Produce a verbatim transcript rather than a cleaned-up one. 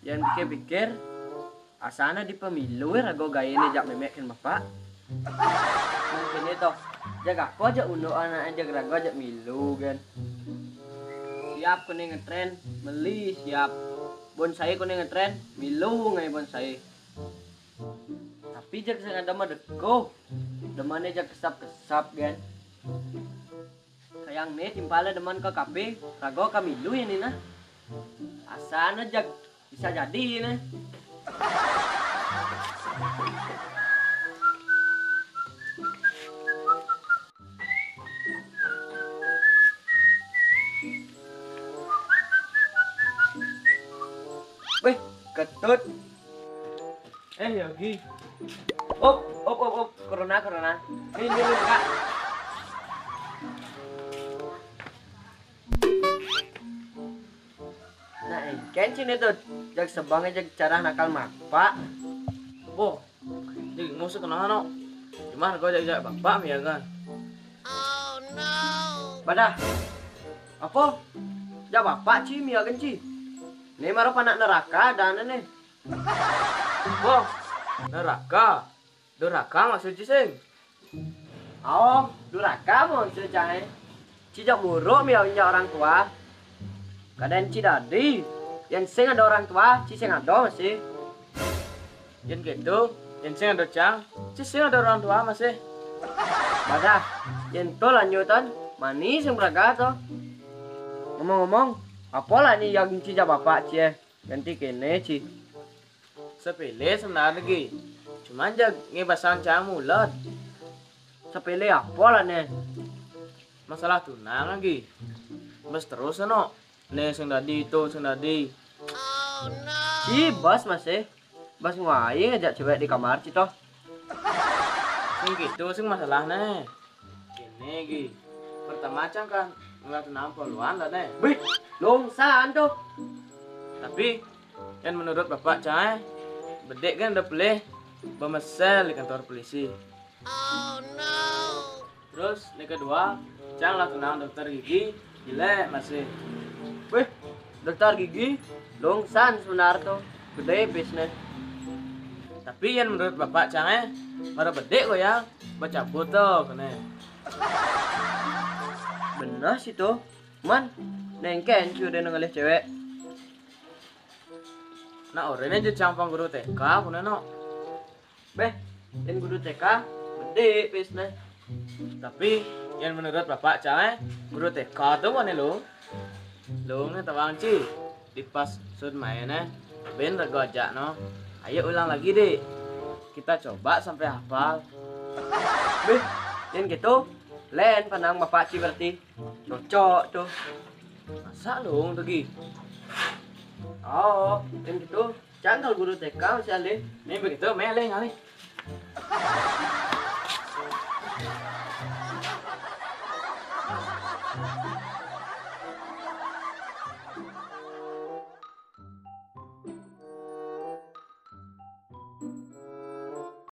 Yan pikir-pikir, asana di pemilu rago gaene jak memek kan bapak. Mungkin itu, jak apo jak unduk anakne jak rago jak milu kan. Siap kone ngetren, meli siap. Bonsai kone ngetren, milu ngai bonsai. Tapi jak sing ada madeko, demane jak kesap-kesap kan. Kayang ne timpale deman ke kafe, rago kamilu ya nina. Asana jak bisa jadi ne. Weh, ketut. Eh, Yogi. Op, op, op, op. Corona, corona. Ini, ini, Kak. Nah, engken cine tuh. Jak sebang jak cara nakal mapa. Boh, jadi ngusuk kena no. Cuman kau jak, jak bapak miagan. Badah. Apa? Jak bapak ci miagan ci. Ne maro panak neraka dana ne. Boh, neraka. Duraka maksud ci sing. Oh, duraka maksud cai. Ci jak muruk miagan jak orang tua. Kadan ci dadi. Yan sing ada orang tua, ci sing ada masih. Yan gitu, yan sing ada cang, ci sing ada orang tua masih. Badah, yan to lanjutan, mani sing beraga to. Ngomong-ngomong, apa lah ni yang ci jak bapak ci eh? Ganti kene ci. Sepele sebenarnya, Gi. Cuman jag ngebasang cang mulut. Sepele apa lah ne? Masalah tunang lagi. Bas terus no. Ne sing dadi itu sing dadi. Ci bas masih. Bas nguai ngajak cewek di kamar ci toh. Sing gitu sing masalah ne. Kene, Gi. Pertama cang kan ngeliat tunang poluan lah ne. Bih, longsan tuh. Tapi kan menurut bapak cang, eh, bedek kan udah pelih bemesel di kantor polisi. Terus, yang kedua, cang lah tunang dokter gigi, jelek masih. Weh, dokter gigi, longsan sebenar tuh, gede bisnis. Tapi yang menurut bapak cang, eh, pada bedek kok ya, baca foto kene. Benar sih tuh, man, nengken sudah ngelih cewek. Nah, orangnya aja cang pang guru T K, kene no. Beh, yang guru T K, gede bisnis. Tapi yang menurut bapak cang, eh, guru T K tuh mana lu? Lu nge tawang ci, di pas sud main eh, ben rego aja no. Ayo ulang lagi deh. Kita coba sampai hafal. Beh, yang gitu, len panang bapak ci berarti. Cocok tuh. Masa lu tuh, Gi? Oh, yang gitu. Cang kalau guru T K masih alih. Nih begitu, meleh ngalih.